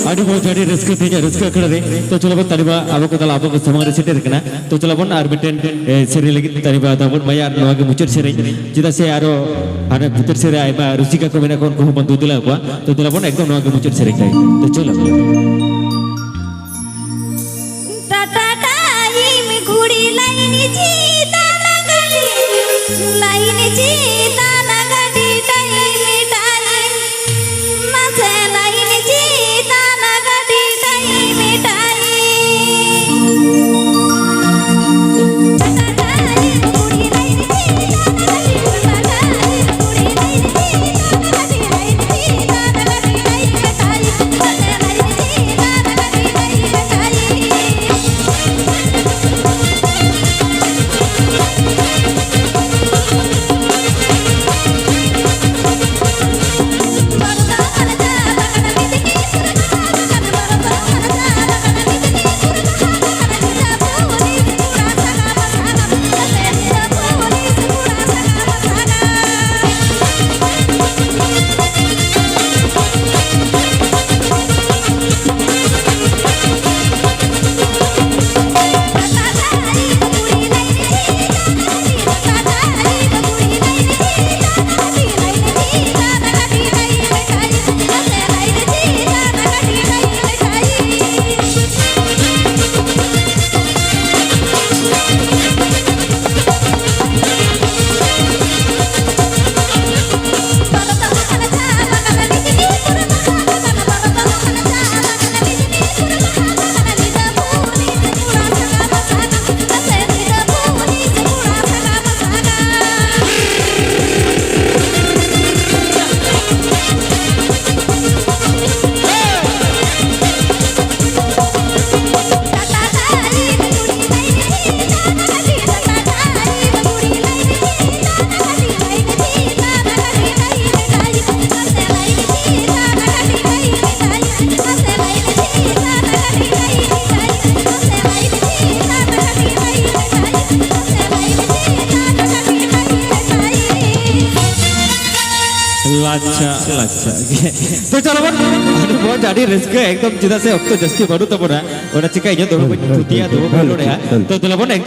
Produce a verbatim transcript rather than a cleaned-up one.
ᱟᱹᱰᱤ ᱢᱚᱡᱽ, ᱟᱹᱰᱤ ᱨᱟᱹᱥᱠᱟᱹ ᱛᱮᱦᱮᱧᱟᱜ ᱨᱟᱹᱥᱠᱟᱹ ᱟᱠᱷᱲᱟ ᱨᱮ᱾ ᱛᱚ ᱪᱚᱞᱚ ᱵᱚᱱ, ᱛᱟᱹᱱᱤᱵᱟ ᱟᱵᱚ ᱠᱚ ᱛᱟᱞᱟ ᱟᱵᱚ ᱠᱚ ᱥᱟᱢᱟᱝ ᱨᱮ ᱥᱮᱴᱮᱨ ᱟᱠᱟᱱᱟ᱾ ᱛᱚ ᱪᱚᱞᱚ ᱵᱚᱱ ᱟᱨ ᱢᱤᱫᱴᱮᱱ, ᱮ, ᱥᱮᱨᱮᱧ ᱞᱟᱹᱜᱤᱫ ᱛᱟᱹᱱᱤᱵᱟ ᱫᱟᱵᱚᱱ ᱢᱟᱭᱟ ᱟᱨ ᱱᱚᱣᱟ ᱜᱮ ᱢᱩᱪᱟᱹᱫ ᱥᱮᱨᱮᱧ᱾ ᱪᱮᱫᱟᱜ ᱥᱮ ᱟᱨᱚ ᱦᱟᱱᱮ ᱵᱷᱤᱛᱟᱹᱨ ᱥᱮᱫ ᱨᱮ ᱟᱭᱢᱟ ᱨᱩᱥᱤᱠᱟ ᱠᱚ ᱢᱮᱱᱟᱜ ᱠᱚᱣᱟ, ᱩᱱᱠᱩ ᱦᱚᱸ ᱵᱚᱱ ᱫᱩᱫᱩᱞᱟ ᱠᱚᱣᱟ᱾ ᱛᱚ ᱫᱮᱞᱟ ᱵᱚᱱ ᱮᱠᱫᱚᱢ ᱱᱚᱣᱟ ᱜᱮ ᱢᱩᱪᱟᱹᱫ ᱥᱮᱨᱮᱧ ᱛᱟᱭ᱾ ᱛᱚ ᱪᱚᱞᱚ᱾ ᱴᱟᱴᱟ ᱴᱟᱭᱤᱢ ᱜᱷᱩᱲᱤ ᱞᱟᱭᱤᱱ ᱪᱮᱛᱟᱱ ᱜᱟᱹᱰᱤ, ᱞᱟᱭᱤᱱ ᱪᱮᱛᱟᱱ ᱜᱟᱹᱰᱤ ᱴᱟᱭᱤᱢ ᱴᱟᱭᱤᱢ, ᱢᱟᱥᱮ ᱞᱟᱭᱤᱱ ᱪᱮᱛᱟᱱ ᱜᱟᱹᱰᱤ ᱴᱟᱭᱤᱢ ᱴᱟᱭᱤᱢ᱾ ᱴᱟᱴᱟ ᱴᱟᱭᱤᱢ ᱜᱷᱩᱲᱤ ᱞᱟᱭᱤᱱ ᱪᱮᱛᱟᱱ ᱜᱟᱹᱰᱤ, ᱴᱟᱴᱟ ᱴᱟᱭᱤᱢ ᱜᱷᱩᱲᱤ ᱞᱟᱭᱤᱱ ᱪᱮᱛᱟᱱ ᱜᱟᱹᱰᱤ, ᱞᱟᱭᱤᱱ ᱪᱮᱛᱟᱱ ᱜᱟᱹᱰᱤ ᱴᱟᱭᱤᱢ ᱴᱟᱭᱤᱢ, ᱢᱟᱥᱮ ᱞᱟᱭᱤᱱ ᱪᱮᱛᱟᱱ ᱟᱪᱪᱷᱟ, ᱟᱪᱪᱷᱟ᱾ ᱛᱚ ᱪᱚᱞᱚ ᱵᱚᱱ, ᱟᱹᱰᱤ ᱢᱚᱡᱽ, ᱟᱹᱰᱤ ᱨᱟᱹᱥᱠᱟᱹ ᱮᱠᱫᱚᱢ, ᱪᱮᱫᱟᱜ ᱥᱮ ᱚᱠᱛᱚ ᱡᱟᱹᱥᱛᱤ ᱵᱟᱹᱱᱩᱜ ᱛᱟᱵᱚᱱᱟ᱾ ᱚᱱᱟ ᱪᱤᱠᱟᱹ ᱤᱧ ᱦᱚᱸ ᱫᱚᱢᱮ ᱵᱟᱹᱧ ᱛᱷᱩᱛᱤᱭᱟ, ᱫᱚᱢᱮ ᱵᱟᱹᱧ ᱨᱚᱲᱮᱜᱼᱟ᱾ ᱛᱚ ᱫᱮᱞᱟ ᱵᱚᱱ